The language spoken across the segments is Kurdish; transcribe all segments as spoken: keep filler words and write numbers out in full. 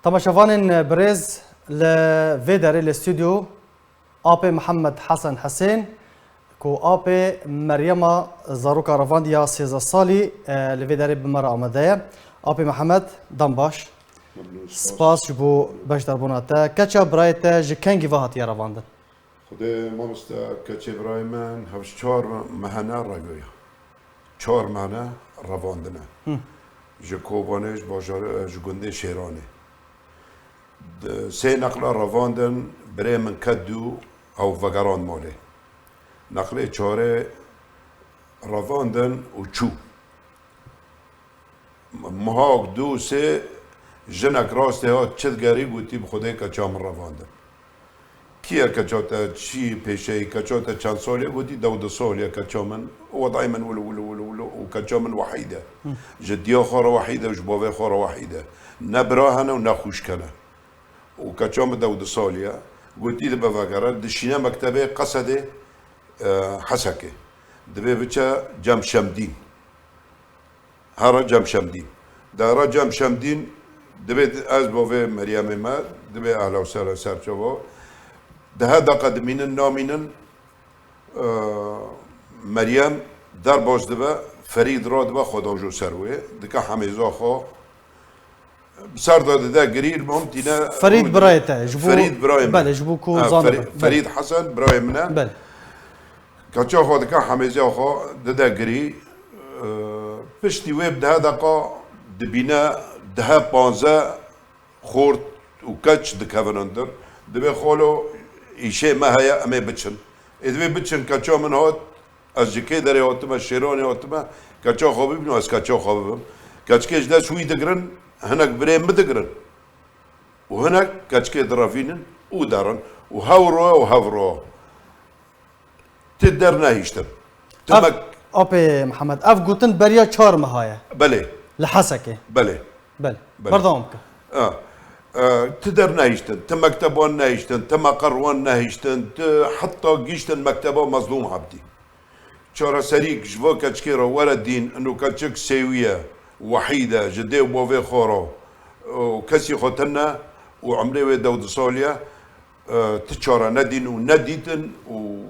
Temaşevanên birêz, li vê derê li stûdyo apê Mihemed Hesen Hesên, ku apê Meryema zaroka revandiya sêzdeh salî, e, li vê derê bi me re amade ye. Apê Mihemed, dem baş. Memnûn, spas. Spas ji bo beşdarbûna te. Keça birayê te ji kengî ve hatiye revandin? Xwedê mamoste, keçê birayê min hevşt çar mehene reviya. Çar mehene revandine. Hı. Ji Kobanê, ji bajarê, ji gundê Şêranê. Di sê neqla revandin, birê min ket dû, ew vegerand malê. Neqlê çarê revandin û çû. Mihak du sê jinek rastê hat çi digerî, gotî, "Bi Xwedê keça min revandin." "Kî ye keça te, çi pêşeyî, keça te çend salî ye?" Gotî, "Dewdeh salî ye keça min. Wedayê min wilo, wilo, wilo, wilo û keça min wehîd e. Hı. Ji diya xwe re wehîd e û ji bavê xwe re wehîd e. Ne bira hene û ne xwişk hene. Û keça min dewdeh salî ye." Gotî, "Dibe vegere, dişîne mektebê Qesedê, e, Hesekê. Divê biçe Cem Şemdîn." Here Cem Şemdîn. Di here Cem Şemdîn, divê ez bo vê Meryemê me, divê ehla û sehla ser çava. Dehe deqa dimînin, namînin, e, Meryem derbas dibe, Ferîd radibe, xwe dajo ser wê. Dike hemêza xwe. Bi ser de dide girî, li hom tîne Ferîd rû birayê te, ji bo Ferîd birayê min. Belê, ji bo ku Ha, zanim Ferî-, ben. Belê. Ferîd Hesen birayê min e. Belê. Keça xwe dike, hemêziya xwe dide girî. Piştî wê bi dehe deqa dibîne dehe panze xort û keç dikevin hundir. Dibê, "Xalo, îşê me heye, em ê biçin." Ê divê biçin, keça min hat, ez ji kê derê hatime, Şêranê hatime, keça xwe bibînim, ez keça xwe bibim. Keçikê ji dest wî digirin, hinek birê min digirin. Û hinek keçikê direvînin û derin. Û hew roye û hev roye. Ti dernehiştin. Ti Ev, mek- Apê Mihemed, ev gotin beriya çar meha ye. Belê. Li Hesekê. Belê. Belê. Belê. Berdewam bike. Ha. E, ti dernehiştin, ti mekteb wan nehiştin, ti meqer wan nehiştin, ti heta gihiştin mekteba Mezlûm Ebdî. Çareserîk ji va keçikê re were dîn, ino keçik sêwî ye, wehîd e, ji dê û bavê xwe re, û kesî xwe tune û emrê wê dewdeh salî ye, e, ti çare nedîn û nedîtin û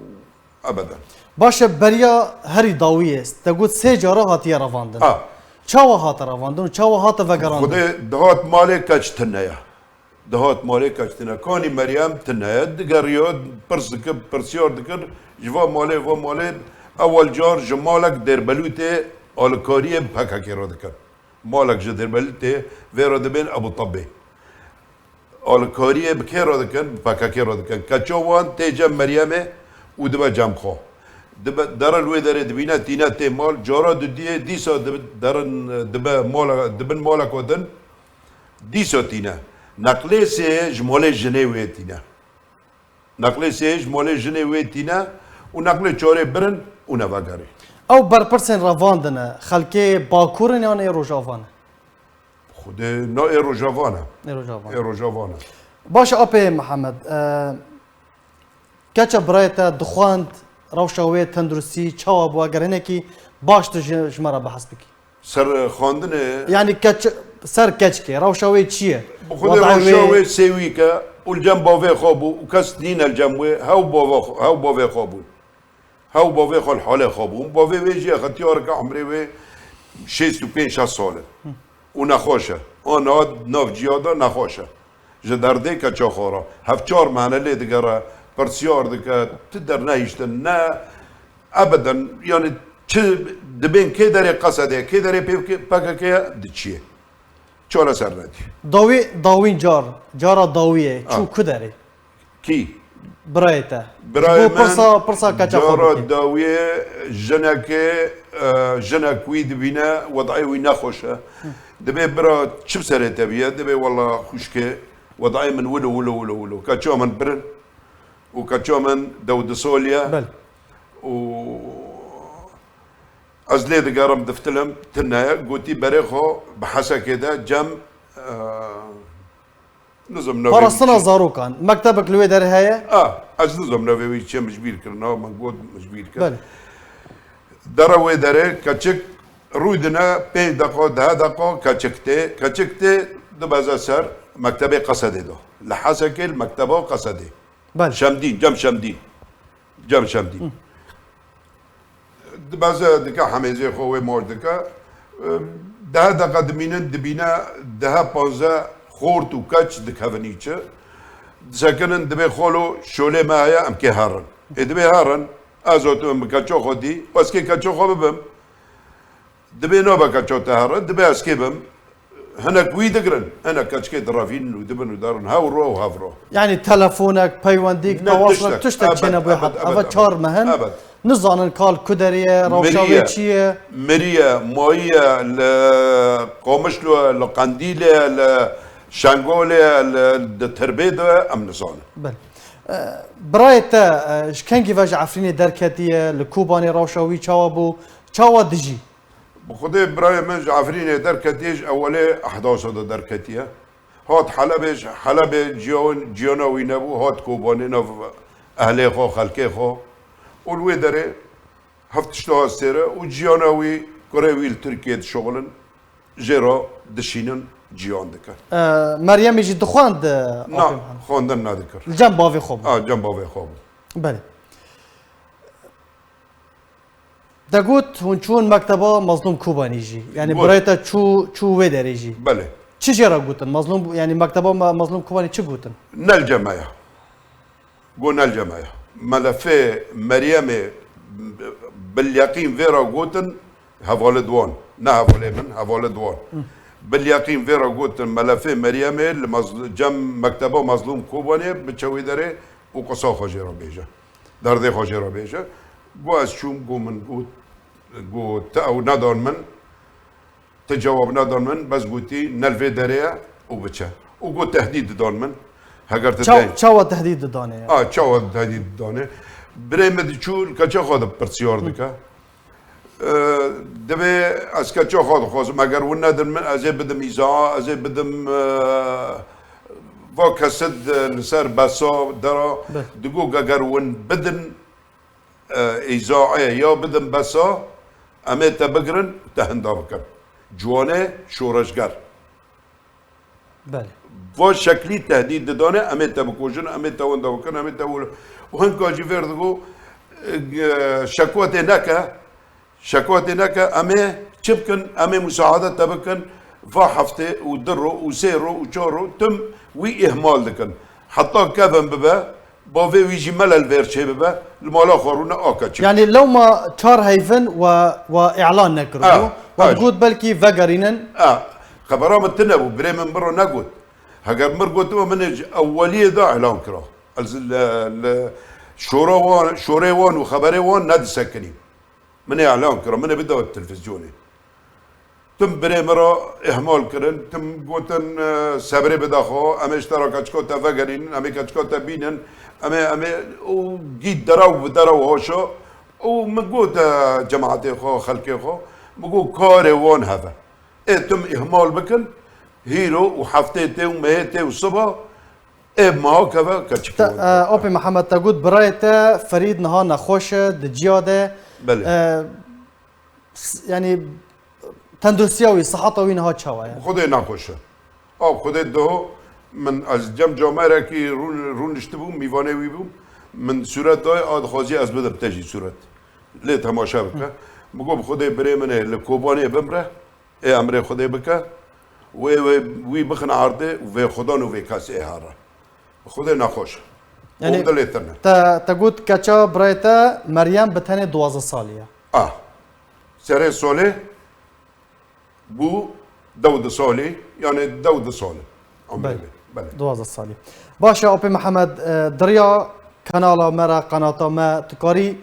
ebeden. Baş e, beriya herî dawiyê, te got sê cara hatiye revandin. A. Çawa hate revandin û çawa hate vegerandin? Xwedê dihat malê keç tune ye. Dihat malê keç tune. Kanî Meryem tune ye. Digeriya pirs dikir, pirsyar dikir. Ji va malê, va malê, ewel car ji malek Dêrbelûtê alikariyê bi P K K re dikin. Malek ji Dêrbelûtê vê re dibên Ebû Tebê. Alikariyê bi kê re dikin? Bi P K K re dikin. Keça wan tê cem Meryemê û dibe cem xwe. Dibe, dere li wê derê dibîne, tîne tê mal. Cara dudiyê dîsa dibe, derin, dibe mala, dibin maleka din. Dîsa tîne. Neqlê sê ji malê jinê wê tîne. Neqlê sê ji malê jinê wê tîne û neqlê çarê birin û nevegerê. Ew berpirsên revandine, xelkê Bakur in yan ê Rojava ne? Xwedê na ê Rojava ne. Ê Rojava ne. Ê Rojava ne. Baş e, apê Mihemed, e, keça birayê te dixwend, rewşa wê tenduristî çawa bû, eger hinekî baş tu ji, ji me re behs bikî? Ser xwendinê. Yanî keç-, ser keçikê, rewşa wê çi ye? Bi xwedê Wadayê rewşa wê wê sêwîk e û li cem bavê xwe bû û kes nîne li cem wê, hew bava xwe, hew bavê xwe bû. Hew bavê xwe li halê xwe bû. Bavê wê jî extiyar ke, emrê wê şêst û pênc şeş sal e. Û nexweş e. A niha di nav ciya de nexweş e. Ji derdê keça xwe re. Hevçar mehne lê digere, pirsiyar dike, ti dernehiştin, ne ebeden, yani çi dibên kê derê Qesedê, kê derê P K K ye, diçiyê. Çareser nedî. Dawî, dawîn car, cara dawiyê, Ha. çû ku derê? Kî? Birayê te. Birayê Ji bo min pirsa, pirsa keça xwe cara bikî. Dawiyê jinekê, e, jinek wî dibîne, wedayê wî nexweş e. Dibê bira çi bi serê te biye? Dibê wela xwişkê, wedayê min wilo, wilo, wilo, wilo. Keça min birin û keça min dewdeh salî ye. Bel. Û ez lê digerim, diftilim, tune ye. Gotî berê xwe bi Hesekê de cem, e, Nizam navê Parastina wî çi? Zarokan. Mektebek li wê derê heye? A, ez nizam navê wî çi ye, min ji bîr kir, nav min got, min ji bîr kir. Belê. Dere wê derê keçik rûdine, pênc deqa, deh deqa keçik tê. Keçik tê, dibeze ser, mektebê Qesedê de. Li Hesekê li mekteba Qesedê. Belê. Şemdîn, Cem Şemdîn. Cem Şemdîn. Hı. Dibeze dike hemêzê xwe wê mor dike. Dehe deqe dimînin, dibîne dehe panze xort û keç dikevin îçi. Disekinin dibê xolo şolê me heye, em kê herin. Ê dibê herin, ez û tu em bi keça xwe dî, ez kê keça xwe bibim. Dibê nabe keça te herin, dibê ez kê bim. Hinek wî digirin, hinek keçikê direvînin û dibin û derin hew ro û hev ro. Yanî telefonek, peywendîk, Ne tewasl, tiştek, tiştek ebed, çênebûye ebed, het. ebed, Eve ebed. çar meh in. Ebed. Nizanin kal ku derê ye, rewşa wê Miriye, çi ye? Miriye, mayiye, li Qamişlo, li Qendîlê, li Şengolê, li, di Tirbê de em nizanin. Belê. E, birayê te, e, ji kengî ve ji Efrînê derketiye, li Kobanê rewşa wî çawa bû, çawa dijî? Bi Xwedê birayê min ji Efrînê derketiye, ji ewelê Ehdasa de derketiye. Hat Helebê, ji Helebê ciyan-, ciyana wî nebû, hat Kobanê nav ehlê xwe, xelkê xwe. Û li wê derê heft tişta sêre û ciyana wî, kurê wî li Tirkiyê dişuxulin, jê re dişînin, ciyan dike. E, Meryemê jî dixwend, e, Na, Apê Mihemed? Xwendin nedikir. Li cem bavê xwe bû. A, cem bavê xwe bû. Belê. Te got, hûn çûn mekteba Mazlûm Kobanî jî. Yanî Got. birayê te çû, çû wê derê jî. Belê. Çi jê re gotin? Mazlûm, yanî mekteba Ma-, Mazlûm Kobanî çi gotin? Ne li cem me ya. Got ne li cem me ya. Melefê Meryemê bil yeqîn vê re gotin, hevalê di wan. Ne hevalê min, hevalê di wan. Hı. Bil yeqîn vê re gotin, melefê Meryemê li Maz-, cem mekteba Mazlûm Kobanê biçe wê derê û qisa xwe jê re bêje. Derdê xwe jê re bêje. Got ez çûm, got min got, got te ew nedan min, te cewab nedan min, bes gotî ne li vê derê ye û biçe. Û got tehdîd didan min. Heger tu Çaw-, dey- çawa tehdîd didane ya? A, çawa tehdîd didane? Birê min diçû li keça xwe de pirsiyar Hı. dike. E, Divê ez keça xwe dixwazim, eger win nedin min, ez ê bidim îza, ez ê bidim, e, va kesid, e, li ser besa dera, Be. digo eger win bidin, e, îza e, ya bidim besa, em ê te bigirin, te hinda bikin. Ciwanê şoreşger. Belê. Va şeklî tehdîd didane, em ê te bikujin, em ê te wenda bikin, em ê te wilo. Û hinka jî vêr digo, e, şekwa tê neke, şekwa tê neke, em ê çi bikin, em ê musaade te bikin, va heftê û du ro û sê ro û çar ro tim wî îhmal dikin. Heta kevin bibe, bavê wî jî mele li vêr çêbibe, li mala xwe rûne ake çi. Yanî lewma çar heyvin we, we îlan nekiribû. Ah, We ah. digot belkî vegerînin. Ah, xebera min tune bû, birê min min re negot. Heger min re gotibe, min ê ji ewweliyê de îlan kira. Ez li, li şora wan, şorê wan û xeberê wan nedisekinîm. Min ê îlan kira, min ê bide televîzyonê. Tim birê min re îhmal kirin, tim gotin, e, sebrê bide xwe, em ê ji te re keçika te vegerînin, em ê keçika te bînin, em ê, em ê û gît derew bi derew haşa û min got, e, cemaetê xwe, xelkê xwe, min got karê wan heve. Ê tim îhmal bikin, hîro û heftê tê û mehê tê û siba, ê meha keve keçikê Te, wan. e, Apê Mihemed, te got birayê te Ferîd niha nexweş e, di ciya de. Belê. E, S-, yanî tenduristiya wî, siheta wî niha çawa ye? Xwedê nexweş e. A, Xwedê diho, min ez cem camerekî rûn-, rûniştibûm, mîvanê wî bûm. Min sûret dayê, a dixwazî ez bidim te jî sûret. Lê temaşe bike. Hı. Min got, bi Xwedê birê min ê li Kobanê bimre, ê emrê Xwedê bike. Wê, wê, wî bixin erdê û vê xudan û vê kesê here. Xwedê nexweş e. Yanî, Û dilê tune. te, te got keça birayê te Meryem bi tenê duwazdeh salî ye. Ah. Serê solê bû dewdu salî, yanî dewdu salî. Belê. Belê. Duwazdeh salî. Baş e, Apê Mihemed, e, diriya kanala me re, qenata me, tu karî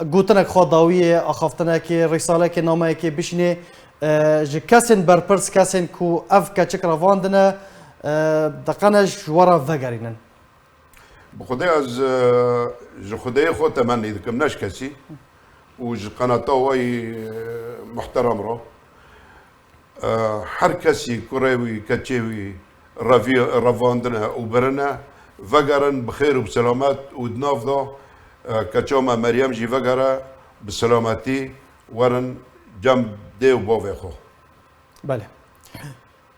gotinek xwe dawiyê, axaftinekê, rîsalekê, nameyekê bişînê, e, ji kesên berpirs, kesên ku ev keçik revandine, e, deqene ji we re vegerînin. Bi Xwedê ez, e, ji Xwedê xwe temennî dikim, ne ji kesî. Û ji qenata we yî, e, muhterem re. E, her kesî kurê wî, keçê wî revî-, revandine û birine, vegerin bi xêr û bi selamet û di nav de, e, keça me Meryem jî vegere bi selametî, werin cem dê û bavê xwe. Belê.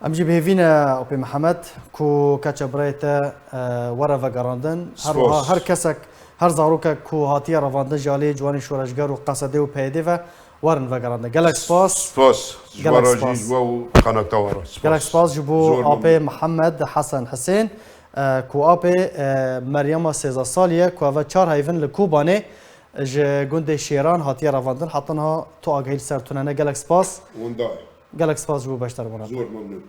Em jî bi hêvî ne Apê Mihemed ku keça birayê te e, were vegerandin. Her wiha her kesek, her zarokek ku hatiye revandin ji alî ciwanên şoreşger û Q S D û P Y D ve werin vegerandin. Gelek spas. Spas. Ji we re jî, ji we û qanakta we re. Gelek spas ji bo Apê Mihemed Hesen Hisên, e, ku apê e, Meryema sêzdeh salî ye, ku eve çar heyvin li Kobanê ji gundê Şêran hatiye revandin. Heta niha tu agahî li ser tune ne. Gelek spas. Wenda. Gelek spas ji bo beşdarbûna te. Zor memnun.